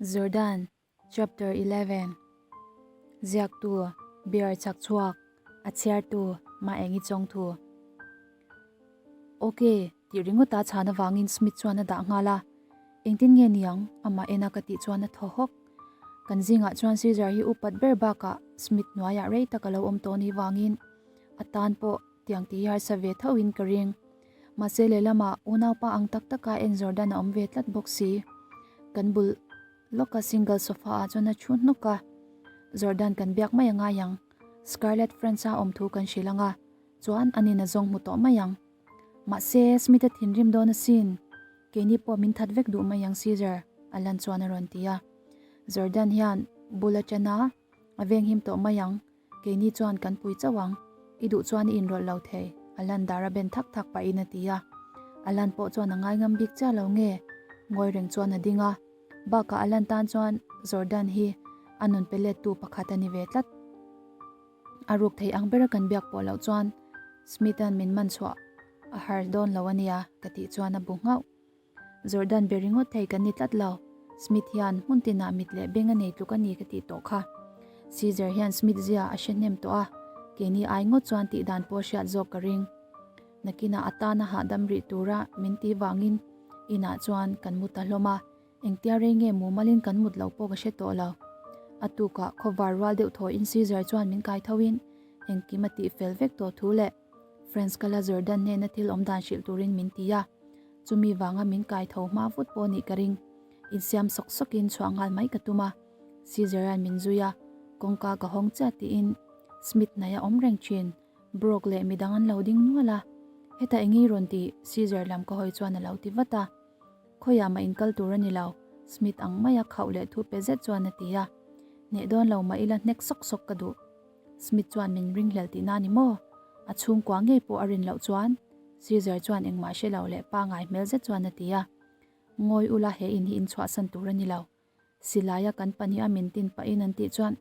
Jordan, Chapter 11 Ziaktu, Beer chak chhuak, a chhiartu, Maengi Chawngthu. Ok, tih ringawta chhan avangin Smith chuan a dah nghal a. Engtin nge niang? Amah ena ka tih chuan a thaw hawk. Kan zingah chuan Caesar hi upat ber bakah Smith hnuaiah rei tak a lo awm tawh ni vangin a tan pawh tiang tih hi harsa ve tho in ka ring. Mahse lehlamah unaupa ang tak taka en Jordan a awm ve tlat bawk si. Kan bul lawka single sofa ah chuan a thu hnuk a. Jordan kan biak mai a ngai ang. Scarlett Friends a awm thu kan hrilh ang a, chuan a nin a zawng hmu tawh mai ang. Mahse Smith a thinrim dawn asin. Keini pawh min that vek duh mai ang Caesar, Alan chuan a rawn ti a. Jordan hian bul a ṭan a, a venghim tawh mai ang. Keini chuan kan pui chauh ang, i duh chuan i inrawlh lo thei, Alan dar a ben thak thak pahin a ti a. Alan pawh chuan a ngaingam bik chiah lo nge? Ngawi reng chuan a ding a. Bakah Alan tan chuan Jordan hi a nun pe lettu pakhat a ni ve tlat. A ruk thei ang bera kan biak pawh loh chuan Smith-a'n min man chhuah a har dawn lo a nia ka tih chuan a bu nghauh. Jordan be ringawt thei kan ni tlat lo. Smith hian hmun tinah mit leh beng a nei tluk a ni ka tih tawh kha. Caesar hian Smith zia a hre hnem tawh a, keini ai ngawt chuan tih dan pawh hriat zawk ka ring. Nakinah a tana hahdam rih tura min tih vangin inah chuan kan mu ta hlawm a, engtia rei nge mumalin kan mut loh pawh ka hre tawh lo. A tukah khawvar rual deuh thawiin Caesar chuan min kai thoin engkim a tih fel vek tawh thu leh Friends kala Jordan hnena thil awm dan hrilh turin min ti a. Chumi vanga min kai tho hma vut pawh nih ka ring. Insiam sawk sawkin chhuah nghal mai ka tum a. Caesar-a'n min zui a, kawngka ka hawng chiah tiin Smith hnaih a awm reng thin. Brock leh midang an lo ding nual a. Heta eng i rawn tih? Caesar lam ka hawi chuan a lo ti vat a. Khawiah mah inkal tur a ni lo, Smith ang maia khauh leh thu pe zet chuan a ti a. Hneh dawn lo mah ila hnek sawk sawk ka duh. Smith chuan min ringhlel tihna a ni maw? A chhungkua ngei pawh a rin loh chuan Caesar chuan engmah hre lo leh pangai hmel zet chuan a ti a. Ngawi ula he in hi in chhuahsan tur a ni lo. Silaia kan pahnih a min tin pahin an tih chuan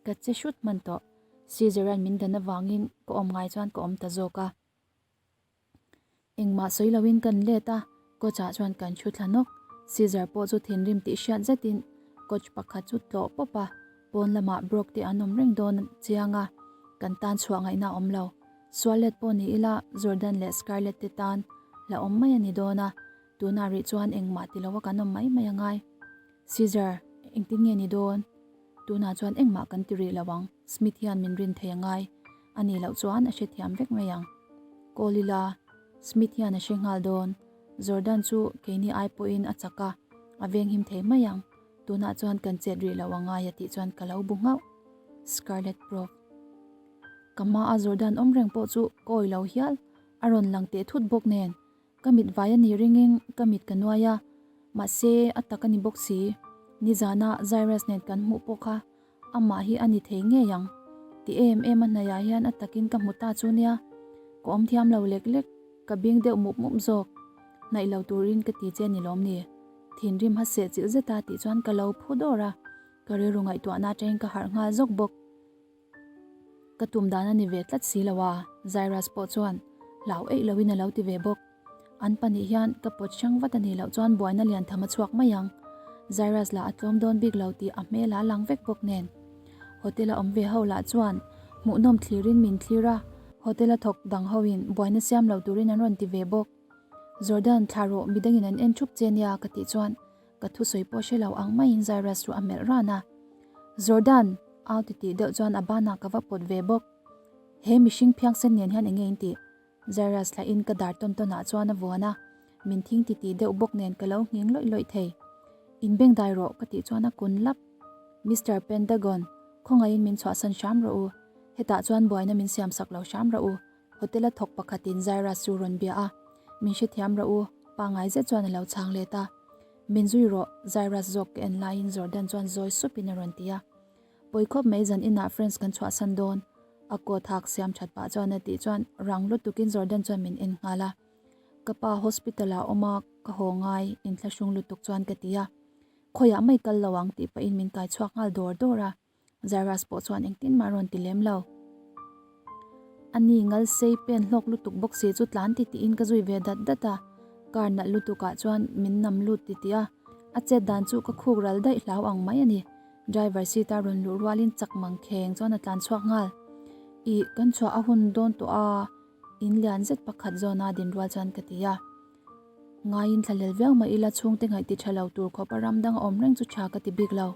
ka che hrut hman tawh. Caesar-a'n min dan avangin ka awm ngai chuan ka awm ta zawk a. Engmah sawi loin kan let a, coach ah chuan kan thu thla nawk. Caesar pawh chu thinrim tih hriat zetin coach pakhat chu tlawh pawp a, pawn lamah Brock te an awm reng dawn chiang a, kan tan chhuah ngaihna a awm lo. Sual let pawh ni ila Jordan leh Scarlett te tan la awm mai a ni dawn a, tunah rih chuan engmah ti loa kan awm mai mai a ngai. Caesar, engtin nge ni dawn? Tunah chuan engmah kan ti rih lo ang, Smith hian min rin thei a ngai. A nih loh chuan a hrethiam vek mai ang. Call ila, Smith hian a hre nghal dawn. Jordan chu keini ai pawhin a chak a, a venghim thei mai ang. Tunah chuan kan chet rih loh a ngai a tih chuan ka lo bu nghauh. Scarlett Prof. Ka hmaa Jordan awm reng pawh chu ka awi lo hial, a rawn lang teh thut bawk nen. Ka mit vai a nih ringin ka mit ka nuai a, mahse a tak a ni bawk si. Nizana Zyrus nen kan hmuh pawh kha amah hi a ni thei ngei ang. Ti em em a hnaiah hian a takin ka hmu ta chu nia. Ka awm thiam lo lek lek, ka bing deuh mup mup zawk. Hnaih lo turin ka ti che ni lawm ni? Thinrim ha seh chilh zeta tih chuan ka lo phu dawr a, ka rilru ngaihtuahna atangin ka harh nghal zawk bawk. Ka tum dan a ni ve tlat si lo a, Zyrus pawh chuan hlau eih loin a lo ti ve bawk. An pahnih hian ka pawt hrang vat a nih loh chuan buaina lian tham a chhuak mai ang. Zyrus lah a tlawm dawn bik lo tih a hmel a lang vek bawk nen. Hotel a awm ve ho lah chuan hmuhnawm thlirin min thlir a, hotel a thawk dang hoin buaina siam lo turin an rawn ti ve bawk. Jordan, thla rawh, midangin an en thup che nia ka tih chuan ka thusawi pawh hre lo ang maiin Zyrus chu a melh ran a. Jordan! Au ti tih deuh chuan a banah ka va pawt ve bawk. He mihring phiangsen nen hian enge in tih? Zyrus thlahin ka dar tawn tawnah chuan a vuan a, min thing ti tih deuh bawk nen ka lo nghing lawih lawih thei. In beng dai rawh ka tih chuan a kun lap. Mister Pentagon, khawngaihin min chhuahsan hram rawh u. Hetah chuan buaina min siam sak lo hram rawh u. Hotel a thawk pakhatin Zyrus chu rawn bia a, Min hrethiam rawh u, pangngai zet chuan a lo chhang let a. Min zui rawh, Zyrus zawk ka en laiin Jordan chuan zawi supin a rawn ti a. Pawi khawp mai zan inah friends kan chhuahsan dawn, a coat hak siam that pah chuan a tih chuan rang lutukin Jordan chuan min en nghal a. Ka pa hospital ah awm a, ka haw ngai, inthlahrung lutuk chuan ka ti a. Khawiah mai kal lo ang tih pahin min kai chhuak nghal dawr dawr a. Zyrus pawh chuan engtin mah a rawn ti lem lo. A ni ngal sei pen hlawk lutuk bawk si chu tlan ti tiin ka zui ve dat dat a, car nalh lutuk ah chuan min nam lut ti tih a. A chet dan chu ka khuk ral daih hlau ang mai a ni. Driver seat a rawn luh rualin chak mang kheng chuan a tlan chhuak nghal. Ih, kan chhuah a hun dawn tawh a, in lian zet pakhat zawn a din rual chuan ka ti a. Ngaiin thlahlel viau mah ila chhungte ngaih ti tha lo tur khawp a ram dang a awm reng chu tha ka ti bik lo.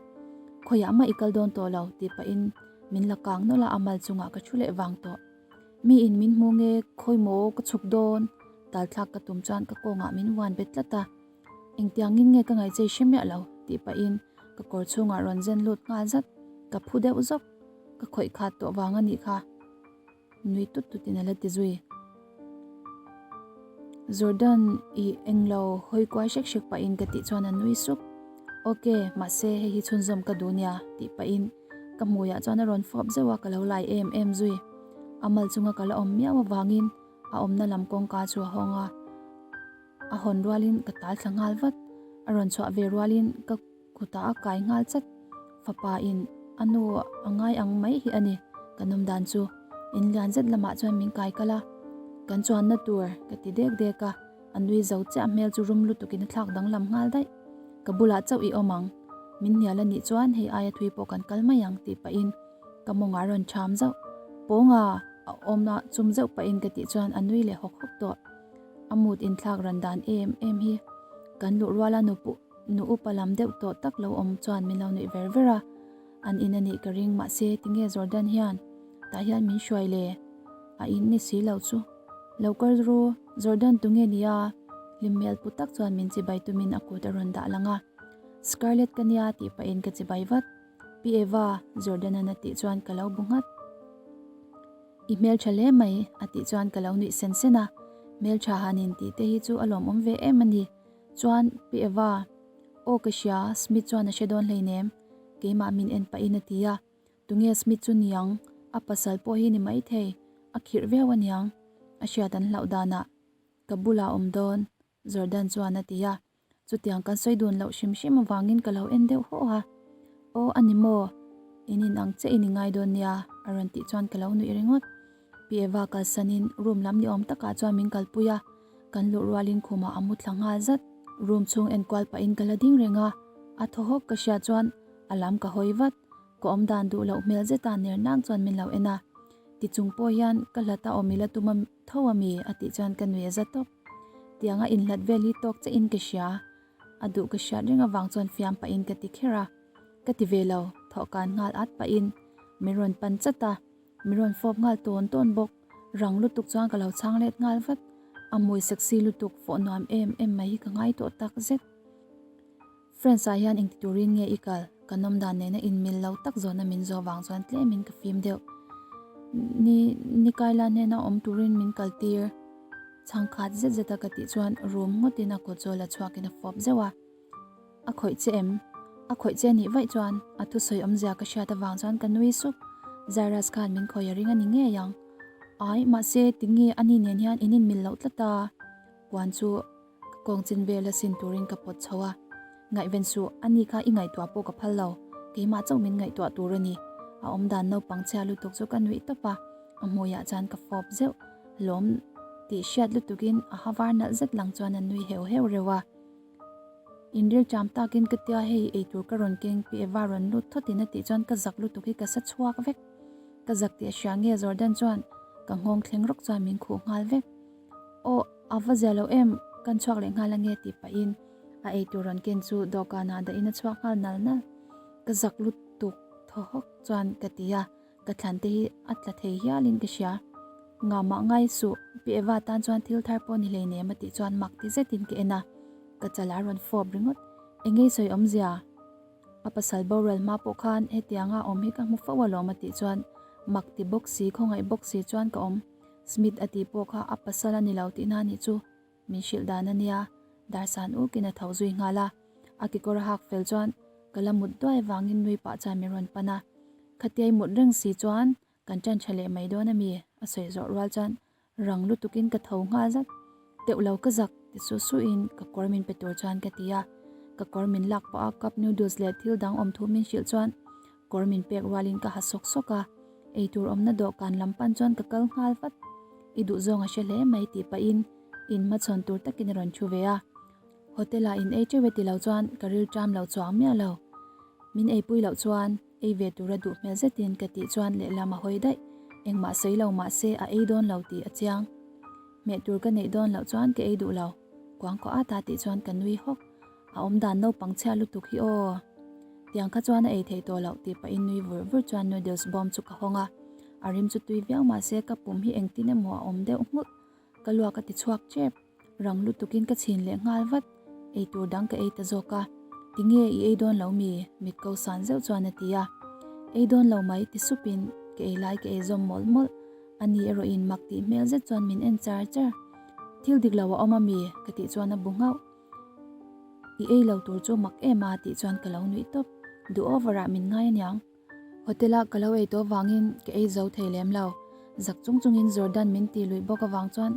Khawiah mah i kal dawn tawh lo tih pahin min la kang nawlh a, a mal chungah ka thu leh vang tawh. Mi in min hmu nge khawi maw ka chhuk dawn? Tal thlak ka tum chuan ka kawngah min vuan bet tlat a. Engtiangin nge ka ngaihchei hre miah lo tih pahin ka kawr chhungah rawn zen lut nghal zat. Ka phu deuh zawk. Ka khawih khat tawh vang a nih kha. Nui tut tutin a la ti zui. Jordan i englo hawi kuai hrek hrek pahin ka tih chuan a nui sup. Ok, mahse hei hi chhunzawm ka duh nia tih pahin ka hmuiah chuan a rawn fawp zeuh a, ka lo lai em em zui. A mal chunga ka la awm miau avangin a awmna lam kawngka chu a hawng a. A hawn rualin ka tal thla nghal vat. A rawn chhuah ve rualin ka kutah a kai nghal chat. Fapa in a nu a ngai ang mai hi a ni ka nawm dan chu. In lian zet lamah chuan min kai kal a, kan chuanna tur ka ti dek dek a, a nui zo chiah hmel chu rum lutukin a thlak danglam nghal daih. Ka bulah chauh i awm ang, min hnial a nih chuan hei aia thui pawh kan kal mai ang tih pahin ka mawngah a rawn ṭham zauh. Pawnga a awm a chum zauh pahin ka tih chuan a nui leh hawk hawk tawh. A mood inthlak ran dan em em hi kan luh ruala nu puh Nu upa lam deuh tawh tak lo awm chuan min lo nuih ver ver a, an in a nih ka ring mahse tinge Jordan hian tah hian min hruai le? A in ni si lo chu. Lo kal ru, Jordan tunge nia? Hlim hmel pu tak chuan min chibai tumin a kut a rawn dah lang a. Scarlett ka nia tih pahin ka chibai vat. Pi Eva, Jordan-an a tih chuan ka lo bu nghat. I hmeltha hle mai a tih chuan ka lo nuih sen sen a, hmeltha hanin tih te hi chu a lawmawm ve em a ni. Chuan, Pi Eva, aw ka hria, Smith chuan a hre dawn hleinem, keimah min en pahin a ti a. Tunge Smith chu niang, a pasal pawh hi ni maithei, a khirh viau aniang, a hriat an hlauh danah ka bulah awm dawn, Jordan chuan a ti a. Chutiang kan sawi dun loh hrim hrim avangin ka lo en deuh haw a. Aw a ni maw, in in ang chiah in i ngai dawn nia, a rawn tih chuan ka lo nuih ringawt. Pi Eva kalsanin room lam ni awm takah chuan min kalpui a. Kan luh rualin khumah a mu thla nghal zat. Room chhung enkual pahin ka la ding reng a, a thaw hawk ka hria chuan a lam ka hawi vat. Ka awm dan duh loh hmel zeta ner nang chuan min lo en a. Ti chung pawh hian ka hlat a awm ila tum a tho a mi a tih chuan ka nui a za tawp. Tianga inhlat vel hi tawk chiah in ka hria. A duh ka hriat reng avang chuan fiam pahin ka ti kher a. Ka ti ve lo, thawhkan nghal at pahin min rawn pan chat a. Min rawn fawp nghal tawn tawn bawk. Rang lutuk chuan ka lo chhang let nghal vat. A hmui sexy lutuk fawh nuam em em mai hi ka ngai tawh tak zet. Friends ah hian engti turin nge i kal? Ka nawm dan nena inmil lo tak zawhna min zawh vang chuan tlemin ka fim deuh. Ni Nikaila hnena awm turin min kal tir. Chhang khat zet zeta ka tih chuan room ngawtin a kut chu la chhuakin a fawp zeuh a. A khawih che em? A khawih che nih vaih chuan a thusawi awmzia ka hriat avang chuan ka nui sup. Zairus khan min khawih a ring a ni ngei ang. Ai, mahse tinge ani nen hian in inmil loh tlat a? Puan chu ka kawng chin vel a sin turin ka pawt chho a. Ngaihven suh, ani kha i ngaihtuah pawh ka phal lo. Keimah chauh min ngaihtuah tur a ni. A awmdan naupang chhia lutuk chu ka nuih tawp a, a hmuiah chuan ka fawp zeuh. Lawm tih hriat lutukin a ha var nalh zet lang chuan a nui heuh heuh reuh a. Inril ṭam takin ka tia hei eitur ka rawn keng pi Eva rawn lut thawtin a tih chuan ka zak lutuk hi ka sa chhuak vek. Ka zak tih a hria nge Jordan chuan ka nghawng thleng rawk chuan min khuh nghal vek. Aw a va zia lo em kan chhuak leh nghal ange tih pahin a eitur rawn ken chu dawhkanah dahin a chhuak nghal nal nal. Ka zak lutuk thaw hawk chuan ka ti a. Ka thlan te hi a tla thei hialin ka hria. Ngahmah ngai suh, Pi Eva tan chuan thil thar pawh ni hleinem a tih chuan mak ti zetin ka en a. Ka chal a rawn fawp ringawt. Engei sawi awmzia? A pasal boral hma pawh khan hetianga awm hi ka hmu fo alawm a tih chuan mak ti bawk si, khawngaih bawk si chuan ka awm. Smith a tih pawh kha a pasal a ni lo tihna a nih chu. Min hrilh dan a nia, Darsan ukin a tho zui nghal a. A kekawr a hak fel chuan ka la mut duai vangin nui pah chuan min rawn pan a. Khatiai mut reng si chuan kan ṭan ṭha leh mai dawn a mi? A sawi zawh rual chuan rang lutukin ka tho nghal zat. Teuh lo ka zak ti su suin ka kawr min pe tur chuan ka ti a. Ka kawr min lak pawh a cup noodles leh thil dang awm thu min hrilh chuan kawr min pek rualin ka ha sawk sawk a. Eitur awmna dawhkan lam pan chuan ka kal nghal vat. I duh zawng a hre hle mai tih pahin in hmachhawn tur takin a rawn thu ve a. Hotel ah in ei teuh e ti lo chuan ka ril ṭam lo chuang miah lo. Min eipui loh chuan ei ve tura duh hmel zetin ka tih chuan lehlam a hawi daih. Engmah sawi lo mah se a ei dawn lo tih a chiang. Hmeh tur ka neih dawn loh chuan ka ei duh lo. Kuang kawh ata tih chuan ka nui hawk. A awm dan naupang chhia lutuk hi aw. Tiang kha chuan a ei theih tawh loh tih pahin nui vur vur chuan noodles bawm chu ka hawng a. A rim chu tui viau mah se ka pum hi engtin emaw a awm deuh nghulh. Ka luak a ti chhuak tep. Rang lutukin ka chhin leh nghal vat. Ei tur dang ka ei ta zawk a. Tinge i ei dawn lo mi? Mit ko san zeuh chuan a ti a. Ei dawn lo mai ti supin ka ei lai ka ei zawm mawlh mawlh. Ani erawhin mak tih hmel zet chuan min en char char. Thil dik lo a awm a mi? Ka tih chuan a bu nghauh. I ei lo tur chu mak em a tih chuan ka lo nuih tawp. Duh over ah min ngai aniang. Hotel ah ka lo ei tawh vangin ka ei zo thei lem lo. Zak chung chungin Jordan min ti luih bawk avang chuan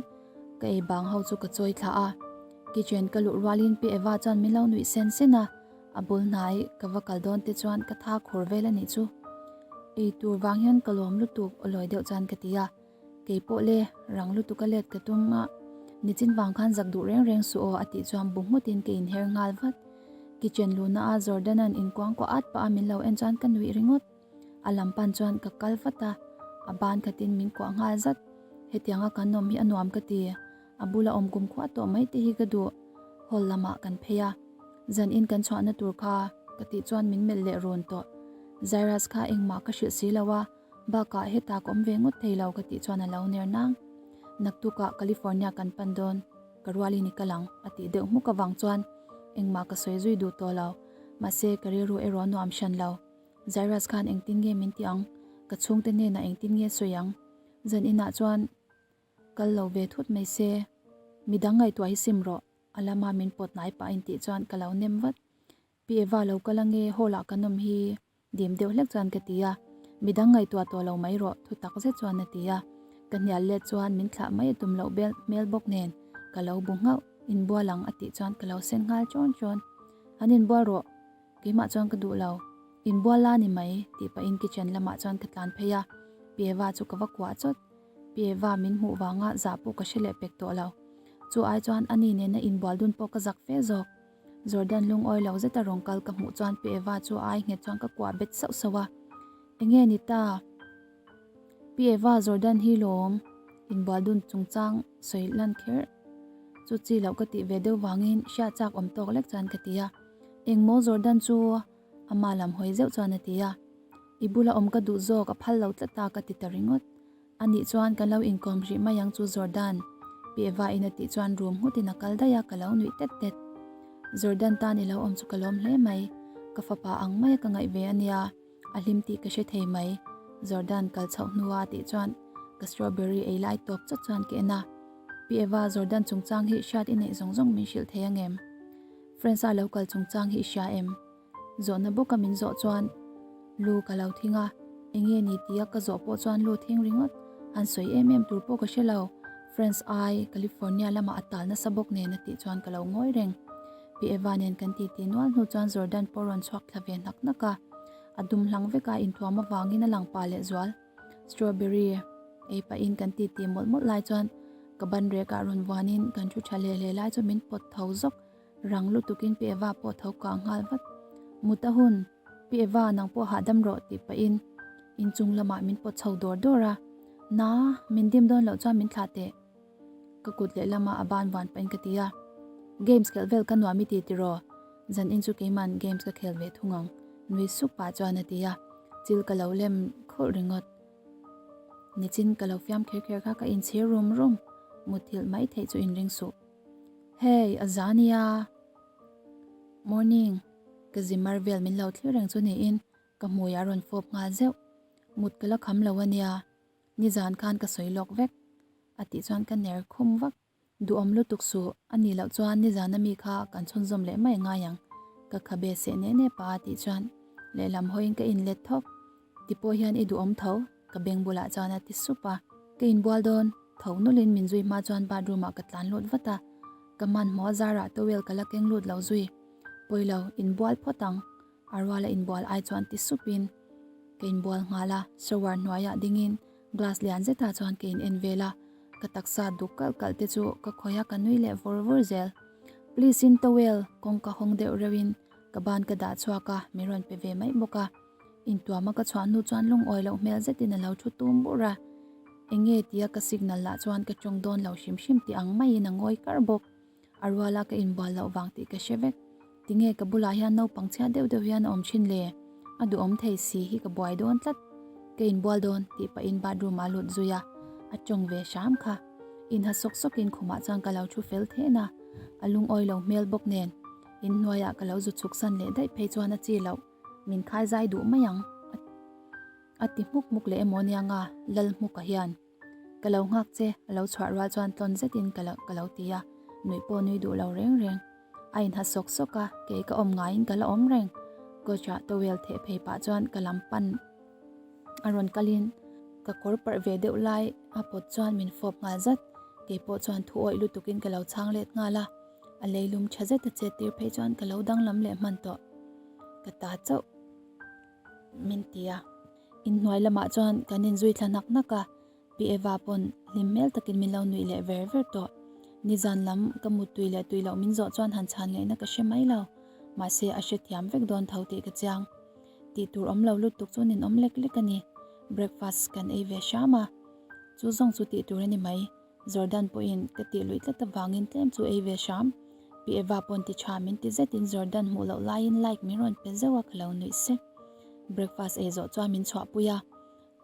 ka ei bang ho chu ka chawi thla a. Kitchen ka luh rualin Pi Eva chuan min lo nuih sen sen a, a bul hnai ka va kal dawn te chuan ka tha khur vel a nih chu. Ei tur vang hian ka lawm lutuk awlawi deuh chuan ka ti a. Kei pawh le, rang lutuk a let ka tum a, nichin vang khan zak duh reng reng suh aw a tih chuan bu nghutin ka inher nghal vat. Kitchen luna a Jordan-a'n inkuangkuah at pah a min lo en chuan ka nuih ringawt. A lam pan chuan ka kal vat a, a ban khatin min kuah nghal zat. Hetianga kan awm hi a nuam ka ti, a bula awm kum khuah tawh mai te hi ka duh. Hall lamah kan phei a, zan in kan chhuahna tur kha ka tih chuan min melh leh run tawh. Zairas kha engmah ka hrilh si lo a. Bakah hetah ka awm ve ngawt thei lo ka tih chuan a lo ner nang. Naktukah California kan pan dawn, ka rualin i kal ang a tih deuh hmuk avang chuan engmah ka sawi zui duh tawh lo. Mahse ka rilru erawh nuam hran lo. Zairus khan engtin nge min ti ang? Ka chhungte hnenah engtin nge sawi ang? Zan inah chuan kal lo ve thut mai se. Midang ngaihtuah hi sim rawh, a lama min pawt hnai pah in tih chuan ka lo nem vat. Pi Eva lo kal ange hall ah kan awm hi dim deuh hlek chuan ka ti a, midang ngaihtuah tawh lo mai rawh thu tak zet chuan a ti a, ka hnial let chuan min thlah mai a tum loh bel hmel bawk nen ka lo bu nghauh, inbual ang a tih chuan ka lo sen nghal chawn chawn, an inbual rawh keimah chuan ka duh lo, inbual la ni mai tih pahin kitchen lamah chuan ka tlan phei a, Pi Eva chu ka va kuah chawt, Pi Eva min hmuh vanga zah pawh ka hre leh pek tawh lo, chu ai chuan ani nena inbual dun pawh ka zak fe zawk. Jordan lungawi lo zeta rawn kal ka hmuh chuan Pi Eva chu a ai nghet chuan ka kuah bet sauh sauh a, Enge ni ta? Pi Eva, Jordan hi lawm inbual dun chungchang sawi lan kher chu chi loh ka tih ve deuh vangin hriat chak awm tawk lek chuan ka ti a, Engmaw Jordan chu ama lam hawi zeuh chuan a ti a, I bula awm ka duh zawk a phal lo tlat a ka ti ta ringawt. Anih chuan kan lo inkawm rih mai ang chu Jordan, Pi Eva in a tih chuan room nghutin a kal daih a, ka lo nuih tet tet. Jordan tan i lo awm chu ka lawm hle mai, ka fapa ang maia ka ngaih ve ania, a hlim tih ka hre thei mai, Jordan kal chhoh hnua a tih chuan ka strawberry ei lai tawp chawt chuan ka en a. Pi Eva, Jordan chungchang hi hriat i neih zawng zawng min hrilh thei angem? Friends-a lo kal chungchang hi i hria em? Zawhna bawka min zawh chuan lu ka lo thing a, enge ni tia ka zawh pawh chuan lu thing ringawt han sawi em em tur pawh ka hre lo. Friends ai California lamah a tal nasa bawk nen a tih chuan ka lo ngawi reng. Pi Eva nen kan titi nual hnu chuan Jordan pawh rawn chhuak thla ve hnak hnak a, a dum hlang vek a inthuam avangin a lang pah leh zual. Strawberry ei pahin kan titi mawlh mawlh lai chuan ka ban rekah rawn vuanin kan thu tha hle hle lai chu min pawt tho zawk. Rang lutukin Pi Eva pawh tho kang nghal vat. Mut a hun, Pi Eva nang pawh hahdam rawh tih pahin inchung lamah min pawt chho dawr dawr a. Na, min dim dawn loh chuan min thlah teh. Ka kut lehlamah a ban van pahin ka ti a. Games khelh vel ka nuam i ti tiraw? Zanin chu keiman games ka khel ve thung ang, nui sup pah chuan a ti a. Chil ka lo lem khawlh ringawt. Nichin ka lo fiam kher kher kha ka inchhir rum rum. Mutthilh mai theih chu inring suh. Hey, a za nia. Morning, ka zimar vel min lo thlir reng chu niin ka hmui a rawn fawp nghal zeuh. Mut ka la kham lo ania, nizan khan ka sawi lawk vek. A tih chuan ka ner khum vak. Duhawm lutuk suh, a nih loh chuan nizan ami kha kan chhunzawm leh mai ngai ang. Ka khabe seh ne ne pa a tih chuan lehlam hawiin ka inlet thawk. Ti pawh hian i duhawm tho, ka beng bulah chuan a ti sup a. Ka inbual dawn, tho nulin min zui hma chuan bathroom ah ka tlan lut vat a. Ka hmanhmawh a zarah towel ka la keng lut lo zui. Pawilo, inbual phawt ang, a ruala inbual ai chuan ti supin ka inbual nghal a. Shower hnuaiah dingin glass lian zetah chuan ka in en vel a. Ka taksa duk kalh kalh te chu ka khawih a ka nui leh vur vur zel. Please in towel kawngka hawng deuh reuh in ka ban ka dah chhuak a, min rawn pe ve mai bawk a. Intuama ka chhuah hnu chuan lungawi loh hmel zetin a lo thu tum bur a. Enge tia ka signal lah chuan ka tawng dawn lo hrim hrim tih ang maiin a ngawi kar bawk. A ruala ka inbual loh vang tih ka hre vek. Tinge ka bulah hian naupang chhiat deuh deuh hian a awm thin le? A duhawm thei si hi ka buai dawn tlat. Ka inbual dawn tih pahin bathroom ah a lut zui a, a tawng ve hram kha. Inha sawk sawkin khumah chuan ka lo thu fel then a, a lungawi lo hmel bawk nen inhnuaiah ka lo zu chhuk san leh daih phei chuan a chi loh. Min khai zai duh mai ang a ti hmuk hmuk leh emaw nia nga Lalhmuka hian. Ka lo nghak che, a lo chhuah rual chuan tlawn zetin ka lo ka lo ti a, nuih pawh nui duh lo reng reng. A inha sawk sawk a, kei ka awm ngaiin ka la awm reng. Coach ah towel theh phei pah chuan ka lam pan a rawn kalin ka kawr parh ve deuh lai a pawt chuan min fawp nghal zat. Kei pawh chuan thu awih lutukin ka lo chhang let nghal a, a leilum tha zet a chet tir phei chuan ka lo danglam leh hman tawh. Ka ta chauh min ti a. Inhnuai lamah chuan kan inzui thla hnak hnak a, Pi Eva pawn hlim hmel takin min lo nuih leh ver ver tawh. Nizan lam ka mut tui leh tui loh min zawh chuan han chhan ngaihna ka hre mai lo. Mahse a hrethiam vek dawn tho tih ka chiang. Tih tur awm lo lutuk chu ninawm lek lek a ni. Breakfast kan ei ve hram a, chu zawng chu tih tur a ni mai. Jordan pawhin ka tih luih tlat avangin tlem chu ei ve hram. Pi Eva pawn ti tha min ti zetin Jordan hmuh loh laiin like min rawn pe zeuh a ka lo nuih sek. Breakfast ei zawh chuan min chhuahpui a,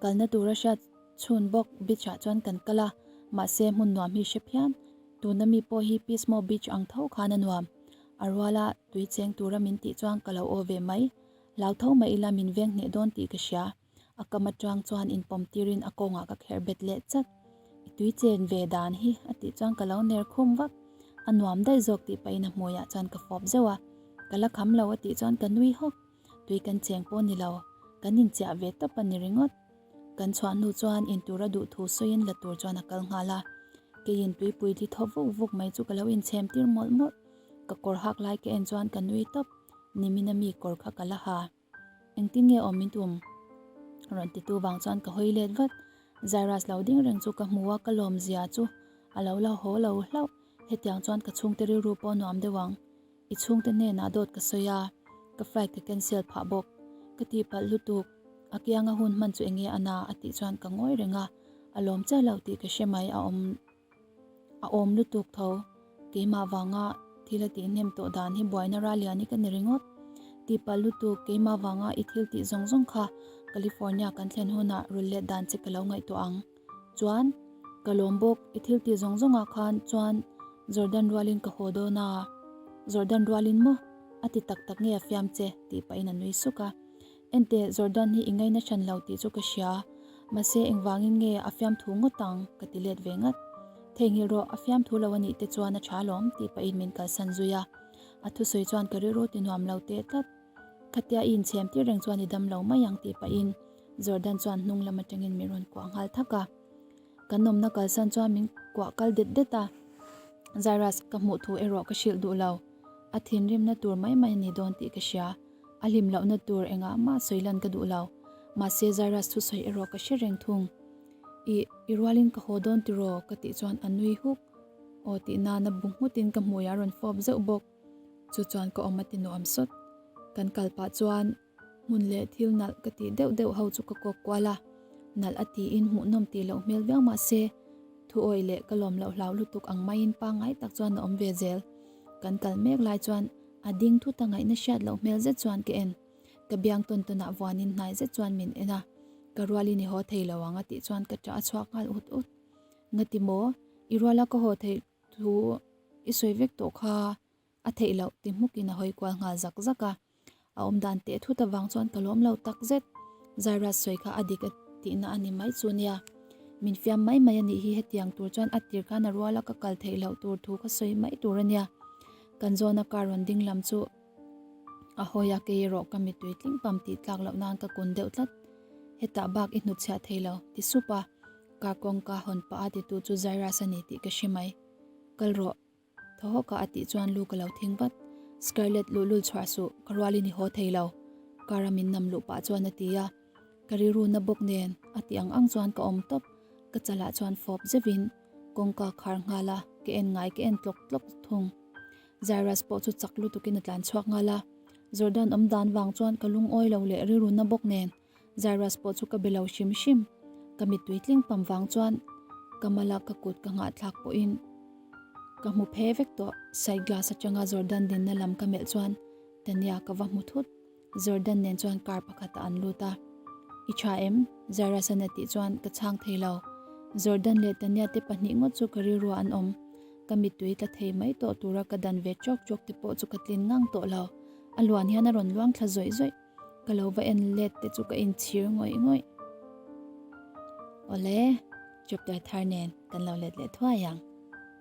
kalna tura hriat chhun bawk beach ah chuan kan kal a, mahse hmun nuam hi hre phian. Tuna mi pawh hi Pismo beach ang tho khan a nuam. A ruala tui cheng tura min tih chuan ka lo aw ve mai. Hlau tho mai ila min veng hneh dawn tih ka hria. A kam atang chuan inpawm tirin a kawngah ka kherh bet leh chat. I tui chen ve dan hi a tih chuan ka lo ner khum vak. A nuam daih zawk tih pahin a hmuiah chuan ka fawp zeuh a. Ka la kham lo a tih chuan ka nui hawk. Tui kan cheng pawh ni lo, kan inchiah ve tawp a ni ringawt. Kan chhuah hnu chuan intur a duh thu sawiin la tur chuan a kal nghal a. Keiin tuipui li thaw vuk vuk mai chu ka lo inchhem tir mawlh mawlh. Ka kawr hak lai ka en chuan ka nui tawp. Nimina mi kawr kha ka la ha. Engtin nge awm min tum? Rawn titu vang chuan ka hawi let vat. Zairus lo ding reng chu ka hmu a, ka lawm zia chu a lo la haw lo hlauh. Hetiang chuan ka chhungte rilru pawh nuam deuh ang. I chhungte hnenah dawt ka sawi a, ka flight ka cancel phah bawk. Ka tihpalh lutuk, a kianga hun hman chu enge a na a tih chuan ka ngawi reng a, a lawm chiah lo tih ka hre mai, a awm a awm lutuk tho. Keimah vanga thil a tih hnem tawh dan hi buaina ral lian hi ka ni ringawt. Tihpalh lutuk, keimah vanga i thil tih zawng zawng kha California kan thlen hunah rul let dan che ka lo ngaihtuah ang. Chuan, ka lawm bawk, i thil tih zawng zawngah khan chuan Jordan rualin ka haw dawn a. Jordan rualin maw? A ti tak tak nge a fiam che? tih pahin a nui suk a. Enteh, Jordan hi i ngaina hran lo tih chu ka hria. Mahse, engvangin nge a fiamthu ngawt ang? ka ti let ve ngat. Theihnghilh rawh, a fiamthu lo a nih te chuan a tha lawm, tih pahin min kalsan zui a. A thusawi chuan ka rilru ti nuam lo teh tlat. Khatia i inchhem tir reng chuan i dam lo mai ang tih pahin Jordan chuan hnung lam atangin min rawn kuah nghal thak a. Kan awmna kalsan chuan min kuah kal det det a. Zairus ka hmuh thu erawh ka hrilh duh lo. A thinrimna tur mai mai a ni dawn tih ka hria. A hlim lohna tur engah mah sawi lan ka duh lo. Mahse Zairus thusawi erawh ka hre reng thung. I, i rualin ka haw dawn tiraw? ka tih chuan a nui huk. Aw tih nana bu nghutin ka hmuiah a rawn fawp zeuh bawk. Chu chuan ka awm a ti nuam sawt. Kan kal pah chuan hmun leh thil nalh ka tih deuh deuh ho chu ka kawk kual a, nalh a tiin hmuhnawm tih loh hmel viau mah se, thu awih leh ka lawm loh hlau lutuk ang maiin pangngai tak chuan a awm ve zel. Kan kal mek lai chuan a ding thut a ngaihna hriat loh hmel zet chuan ka en. Ka biang tawn tawnah vuanin hnai zet chuan min en a, ka rualin i haw thei lo ang a tih chuan ka ṭah a chhuak nghal ut ut. Ngati maw? I ruala ka haw theih Thu i sawi vek tawh kha a theih loh ti hmukin a hawi kual nghal zak zak a. A awm dan teh thut avang chuan ka lawm lo tak zet. Zairaj sawi kha a dik a tihna a ni mai chu nia. Min fiam mai mai a nih hi hetiang tur chuan a tir khan a ruala ka kal theih loh tur thu ka sawi mai tur a nia. Kan zawna car rawn ding lam chu a hawi a, kei erawh ka mittui tling pam tih tlak loh nan ka kun deuh tlat. Hetah bak i hnutchhiah thei lo ti sup a. Car kawngka hawn pah a titu chu Zairus a ni tih ka hre mai. Kal rawh. Thaw hawk a a tih chuan lu ka lo thing vat. Scarlett luhlul chhuah suh, ka rualin i haw thei lo. Car a min nam luh pah chuan a ti a. Ka rilru na bawk nen a tih ang ang chuan ka awm tawp. Ka chalah chuan fawp zeuhin kawngka khar nghal a, ka en ngai ka en tlawk tlawk thung. Jairus pawh chu chak lutukin a tlan chhuak nghal a. Jordan awm dan vang chuan ka lungawi lo leh rilru na bawk nen Jairus pawh chu ka be lo hrim hrim. Ka mittui tling pam vang chuan ka mala ka kut ka ngah thlak pawhin ka hmu phe vek tawh. Side glass atanga Jordan dinna lam ka melh chuan Tania ka va hmu thut. Jordan nen chuan car pakhatah an lut a. I tha em? Jairus-a'n a tih chuan ka chhang thei lo. Jordan leh Tania te pahnih ngawt chu ka rilruah an awm. Ka mittui tla thei mai tawh tura ka dan ve chawk chawk te pawh chu ka tlin ngang tawh lo. A luan hian a rawn luang thla zawih zawih. Ka lo va en let te chu ka inchhir ngawih ngawih. Awle, chapter thar nen kan lo let leh thuai ang.